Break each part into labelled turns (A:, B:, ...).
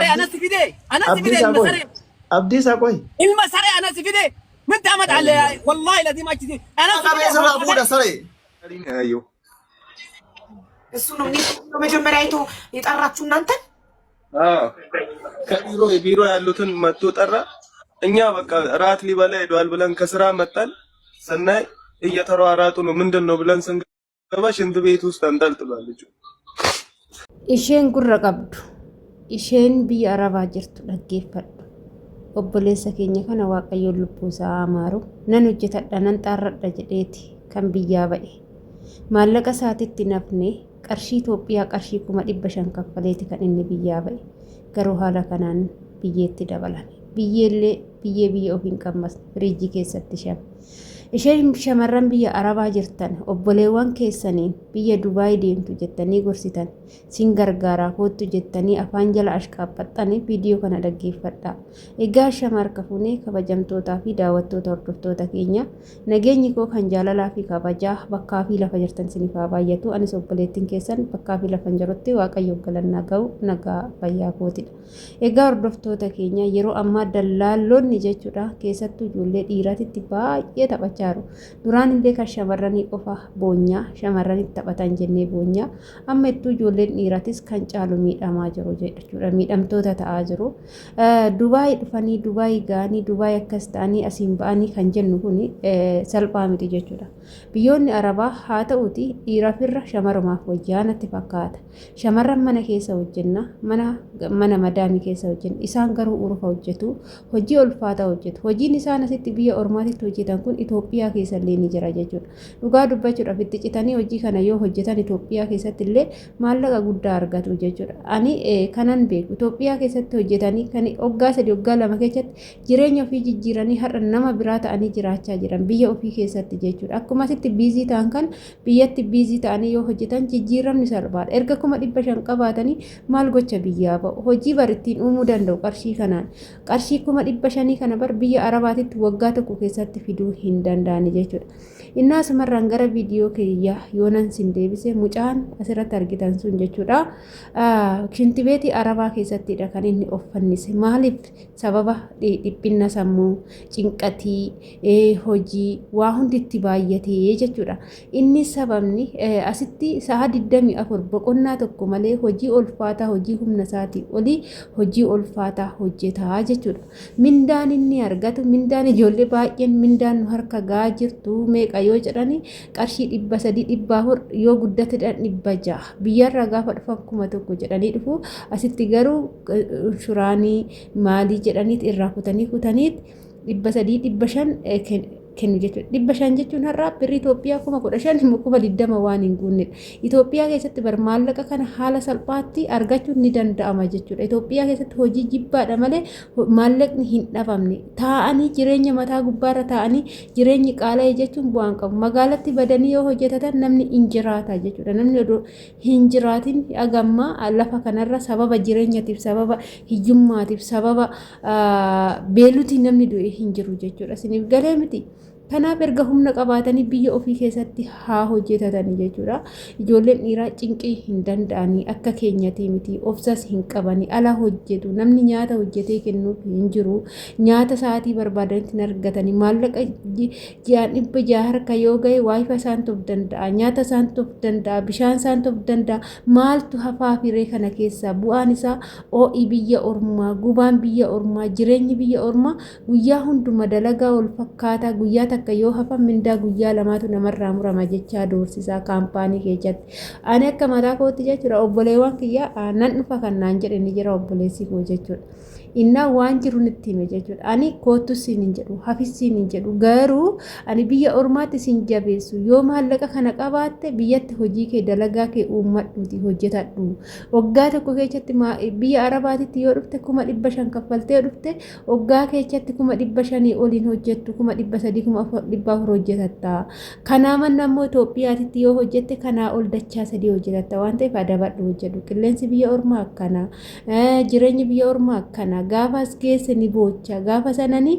A: saree
B: Abdii
A: ana si fide ana si fide
B: Abdiisaa
A: ilma
B: qoy.
A: saree
B: Abdiisaa qoy.
A: ilma saree ana si fide ምን ታመጣለህ? ወላሂ ለዚህም አቺ ana si
C: qabee
A: fide
C: sirraa fuudha saree.
D: እሱ ነው መጀመሪያ አይቶ የጠራችሁ እናንተን።
E: ከቢሮ የቢሮ ያሉትን መጥቶ ጠራ። እኛ በቃ ራት ሊበላ ሄዷል ብለን ከስራ መጣን። ስናይ እየተሯራጡ ነው። ምንድን ነው ብለን ስንገባ ሽንት ቤት ውስጥ ተንጠልጥሏል ልጁ።
F: Isheen gurra qabdu, isheen biyya Arabaa jirtu dhaggeeffadhu. Obboleessa keenya kana Waaqayyoon lubbuu isaa haa maaru. Nan hojjetadha, nan xaarradha jedheeti kan biyyaa ba'e. Maallaqa isaatitti nafne qarshii Itoophiyaa qarshii 500,000 kaffaleeti kan inni biyyaa ba'e. Garuu haala kanaan biyyeetti dabalame. Biyyeellee biyyee biyya ofii hin qammasne firiijii keessatti shame. Isheen shamarran biyya Arabaa jirtan obboleewwan keessaniin biyya Dubaay deemtu jettanii gorsitan sin gargaaraa koottu jettanii afaan jala ashqaabbaxxanii viidiyoo kana dhaggeeffadhaa. Egaa shama harka fuunee kabajamtootaa fi daawwattoota hordoftoota keenya nageenyi koo kan jaalalaa fi kabajaa bakkaa fi lafa jirtan siniif haa baay'atu. Anis obboleettiin keessan bakkaa fi lafa hin jirutti Waaqayyoof galannaa ga'u nagaa fayyaa kootidha. Egaa hordoftoota keenya yeroo ammaa dallaallonni jechuudha keessattuu ijoollee dhiiraatitti baay'ee taphachaa jiru. Duraan illee kan shamarranii qofa boonyaa shamarranitti taphatan jennee boonyaa amma ittuu ijoolleen dhiiraatis kan caalu miidhamaa jiru jechuudha miidhamtoota ta'aa jiru. Dubaay dhufanii Dubaay ga'anii Dubaay akkas ta'anii asiin ba'anii kan jennu kun salphaa miti jechuudha. Biyyoonni Arabaa haa ta'uuti dhiirafirra shamarumaaf wayyaa natti fakkaata. Shamarran mana keessa hojjenna, mana mana madaamii keessa hojjenna. Isaan garuu urufa hojjetu, hojii ulfaataa hojjetu. Hojiin isaan asitti biyya ormaatitti hojjetan kun Itoophiyaa keessa illee ni jira jechuudha. Dhugaa dubbachuudhaaf itti citanii hojii kana yoo hojjetan Itoophiyaa keessatti illee maallaqa guddaa argatu jechuudha. Ani kanan beeku Itoophiyaa keessatti hojjetanii kan waggaa 3 waggaa 2 keessatti jireenya ofii jijjiiranii har'a nama biraa ta'anii jiraachaa jiran biyya ofii keessatti jechuudha. Akkuma asitti biizii ta'an kan biyyatti biizii ta'anii yoo hojjetan jijjiiramni salphaadha. Erga 500,000 qabaatanii maal gocha biyyaa ba'u? Hojii bar ittiin uumuu danda'u qarshii kanaan. Qarshii 500,000 kana bar biyya Arabaatitti waggaa tokko keessatti fiduu hin danda'ani jechuudha. Innaa asumarraan gara viidiyoo kiyya yoonan sin deebise mucaan asirratti argitan sun jechuudha. Shintibeetii Arabaa keessattidha kan inni of fannise. Maaliif sababa dhiphinna sammuu, cinqatii, hojii waa hundi itti baay'atee jechuudha. Inni sababni asitti sa'a 24 boqonnaa tokko malee hojii ulfaataa hojii humna isaatii olii hojii ulfaataa hojjetaa jechuudha. Mindaan inni argatu mindaan ijoollee baay'een mindaan nu harka ga'aa jirtu meeqa yoo jedhani qarshii 300 400 yoo guddate 600 biyyarraa gaafa dhufan 1000 jedhanii dhufu asitti garuu inshuraanii maalii jedhaniit irraa kutanii kutaniit 300 500 kennu jechuudha. 500 jechuun har'aa birrii Itoophiyaa 15,000 immoo 20,000 waan hin guunnedha. Itoophiyaa keessatti bar maallaqa kana haala salphaatti argachuun ni danda'ama jechuudha. Itoophiyaa keessatti hojii jibbaadha malee maallaqni hin dhabamne. Taa'anii jireenya mataa gubbaarra taa'anii jireenyi qaala'e jechuun bu'aan qabu. Magaalatti badanii yoo hojjetatan namni hin jiraata jechuudha. Namni odoo hin jiraatin haga ammaa lafa kanarra sababa jireenyatiif sababa hiyyummaatiif sababa beelutiin namni du'e hin jiru jechuudha. Isiniif galee miti. Kanaaf erga humna qabaatanii biyya ofii keessatti haa hojjetatanii jechuudha. Ijoolleen dhiiraa cinqii hin danda'anii akka keenyatii miti obsas hin qabanii ala hojjetu namni nyaata hojjetee kennuuf hin jiru nyaata sa'aatii barbaadanitti hin argatanii maallaqa Ji'aan 600 harka yoo gahe wifi isaantu of danda'a, nyaata isaantu of danda'a, bishaan isaantu of danda'a. Maaltu hafaafi ree kana keessaa? Bu'aan isaa oo'i biyya ormaa, gubaan biyya ormaa, jireenyi biyya ormaa guyyaa hunduma dalagaa wal fakkaataa guyyaa takka yoo hafan mindaa guyyaa lamaatu namarraa murama jechaa doorsisaa kaampaanii keessatti. Ani akka mataa kootti jechuudha obboleewwan kiyya nan dhufa kan naan jedhe ni jira obboleessi koo jechuudha. Innaa waan jiru nitti hime jechuudha. Ani koottu siin hin jedhu, hafis siin hin jedhu. Garuu ani biyya ormaatti sin jabeessu. Yoo maallaqa kana qabaatte biyyatti hojii kee dalagaa kee uummadhuuti hojjetadhu. Waggaa tokko keessatti biyya Arabaatitti yoo dhufte 500,000 kaffaltee yoo dhufte waggaa keessatti 500,000 oliin hojjettu 300,000 400,000 hojjetatta. Kanaa manna immoo Itoophiyaatitti yoo hojjette kanaa ol dachaa sadii hojjetatta waan ta'eef adabadhu hojjedhu. Qilleensi biyya ormaa akkana. Jireenyi biyya ormaa akkana. Gaafa as geesse ni boocha. Gaafa sanani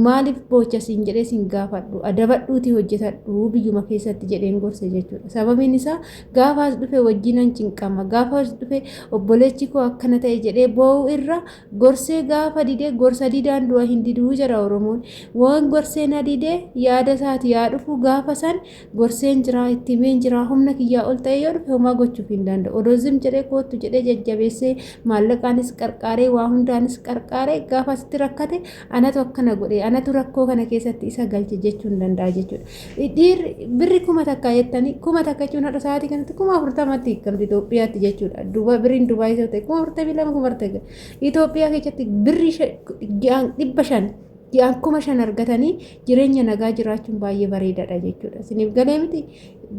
F: maaliif boocha siin jedhee siin gaafadhu. Adabadhuuti hojjetadhu biyyuma keessatti jedheen gorse jechuudha. Sababiin isaa gaafa as dhufe wajjinan cinqama. Gaafa as dhufe obboleechi koo akkana ta'e jedhee boo'u irra gorsee gaafa didee gorsa didaan du'a hin diduu jedha Oromoon. Waan gorsee na didee yaada isaati yaa dhufu gaafa san gorseen jira itti himeen jira humna kiyyaa ol ta'e yoo dhufe homaa gochuuf hin danda'u. Odoo zim jedhee koottu jedhee jajjabeessee maallaqaanis qarqaaree waa hundaanis qarqaaree gaafa asitti rakkate anatu akkana godhe anatu rakkoo kana keessatti isa galche jechuu hin danda'a jechuudha. Dhiirri birri 1000 jettanii 1000 jechuun har'a sa'aatii kanatti 40,000tti hiikamti Itoophiyaatti jechuudha. Duba birriin Dubaayii yoo ta'e 42,000 40,000. Itoophiyaa keessatti birrii ji'aan 500 ji'aan 5,000 argatanii jireenya nagaa jiraachuun baay'ee bareedaadha jechuudha. Isiniif galee miti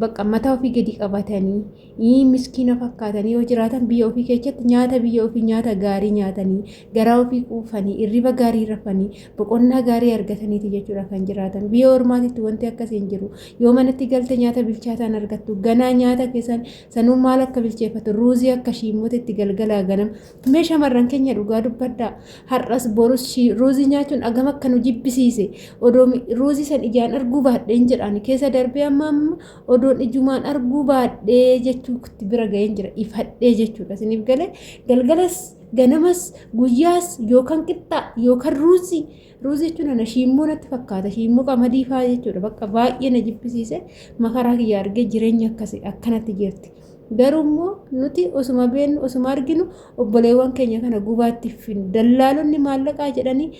F: bakka mataa ofii gadi qabatanii miskiina fakkaatanii yoo jiraatan biyya ofii keessatti nyaata biyya ofii nyaata gaarii nyaatanii garaa ofii quufanii irriba gaarii rafanii boqonnaa gaarii argataniiti jechuudha kan jiraatan. Biyya ormaatitti wanti akkasii hin jiru. Yoo manatti galte nyaata bilchaataan argattu ganaa nyaata keessan sanuu maal akka bilcheeffatu ruuzii akka shiimmotitti galgalaa ganama. Mee shamarran keenya dhugaa dubbadhaa. Har'as borus ruuzii nyaachuun agam akka nu jibbisiise. Odoo ruuzii san ijaan arguu baadheen jedhaan keessa darbee amma amma odoon ijumaan arguu baadhee jechuutti bira ga'een jira. Ifadhee jechuudha. Isiniif galee galgalas ganamas guyyaas yookaan qixxaa yookaan ruuzii ruuzii jechuun ana shiimmoo natti fakkaata shiimmoo qamadii fa'aa jechuudha bakka baay'ee na jibbisiise makaraa kiyya argee jireenya akkasii akkanatti jirti. Garuu immoo nuti osuma beennu osuma arginu obboleewwan keenya kana gubaatti fin dallaalonni maallaqaa jedhanii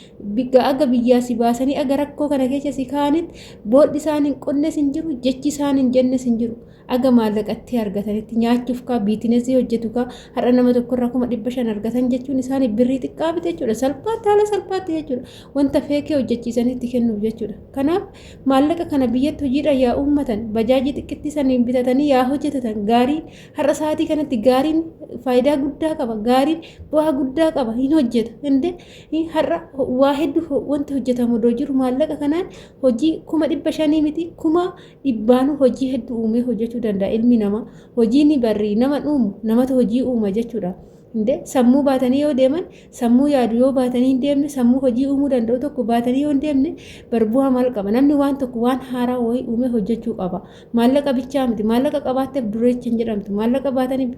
F: aga biyyaa si baasanii aga rakkoo kana keessa si kaa'anitti boolli isaan hin qonnes hin jiru jechi isaan hin jennes hin jiru. Aga maallaqatti argatanitti nyaachuuf kaa biitinesii hojjetu kaa har'a nama tokkorraa 500,000 argatan jechuun isaanii birrii xiqqaa miti jechuudha. Salphaatti haala salphaatti jechuudha. Wanta feekee hojjechiisanitti kennuuf jechuudha. Kanaaf maallaqa kana biyyatti hojiidha yaa uummatan bajaajii xiqqittii saniin bitatanii yaa hojjetatan gaariin har'a sa'aatii kanatti gaariin faayidaa guddaa qaba gaariin bu'aa guddaa qaba hin hojjeta. Hinde har'a waa hedduu wanti hojjetamu odoo jiru maallaqa kanaan hojii 500,000 miti 100,000nuu hojii hedduu uumee hojjechuu danda'a ilmi namaa. Hojii ni barri nama uumu namatu hojii uuma jechuudha. Hinde sammuu baatanii yoo deeman sammuu yaadu yoo baatanii hin deemne sammuu hojii uumuu danda'u tokko baatanii yoo hin deemne barbu'aa maal qaba namni waan tokko waan haaraa wayii uumee hojjechuu qaba. Maallaqa bichaa miti maallaqa qabaatteef dureecha hin jedhamtu maallaqa baatanii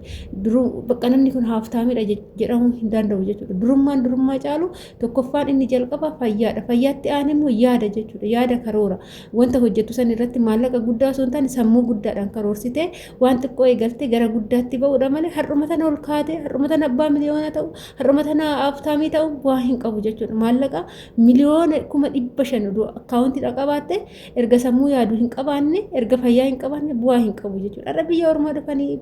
F: bakka namni kun haaftaamidha jedhamuu hin danda'u jechuudha. Durummaan durummaa caalu tokkoffaan inni jalqaba fayyaadha. Fayyaatti aan immoo yaada jechuudha. Yaada karoora. Wanta hojjettu san irratti maallaqa guddaa osoo hin taane sammuu guddaadhaan karoorsitee waan xiqqoo eegaltee gara guddaatti ba'uudha malee har'uma tana ol kaatee har'uma tana abbaa miliyoona ta'u har'uma tana haaftaamii ta'u bu'aa hin qabu jechuudha. Maallaqa miliyoona 500,000 odoo akkaawuntiidha qabaatte erga sammuu yaadu hin qabaanne erga fayyaa hin qabaanne bu'aa hin qabu jechuudha. Har'a biyya ormaa dhufanii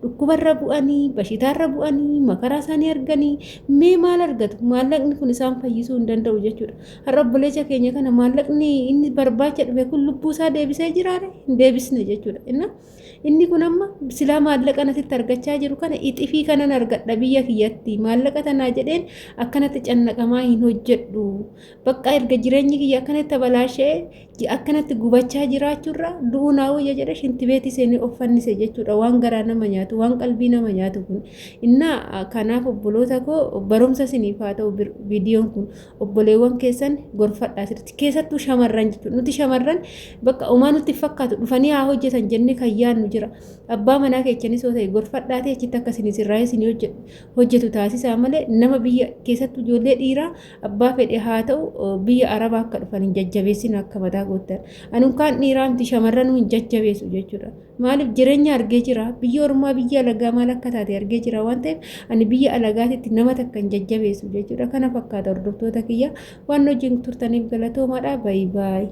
F: dhukkubarra bu'anii bashitaarra bu'anii makaraa isaanii arganii mee maal argatu maallaqni kun isaan fayyisuu hin danda'u jechuudha. Har'a obboleessa keenya kana maallaqni inni barbaacha dhufe kun lubbuu isaa deebisee jiraare hin deebisne jechuudha. Inna inni kun amma silaa maallaqa nasitti argachaa jiru kana ixifii kanan argadha biyya kiyyatti maallaqa tanaa jedheen akkanatti cannaqamaa hin hojjedhu. Bakka erga jireenyi kiyya akkanatti tabalaashee akkanatti gubachaa jiraachuurra du'uu naa wayya jedhe shintibeetii seenee of fannise jechuudha. Waan garaa nama nyaatu waan qalbii nama nyaatu kun. Innaa kanaaf obboloota koo barumsa isiniif haa ta'u viidiyoon kun obboleewwan keessan gorfadhaa sirriitti keessattuu shamarran jechuudha. Nuti shamarran bakka homaa nutti fakkaatu dhufanii haa hojjetan jennee kan yaadnu jira. Abbaa manaa keessanis yoo ta'e gorfadhaatee achitti akka isin sirraa'ee isin hojjetu taasisaa malee nama biyya keessattuu ijoollee dhiiraa abbaa fedhe haa ta'u biyya arabaa akka dhufan hin jajjabeessin akka mataa goottan. Anunkaan dhiiraa miti shamarranuu hin jajjabeessu jechuudha. Maaliif jireenya argee jira biyya ormaa biyya alagaa maal akka taate argee jira waan ta'eef ani biyya alagaatitti nama takka hin jajjabeessu jechuudha. Kana fakkaata hordoftoota kiyya waan wajjin turtaniif galatoomaadha. Baay baay.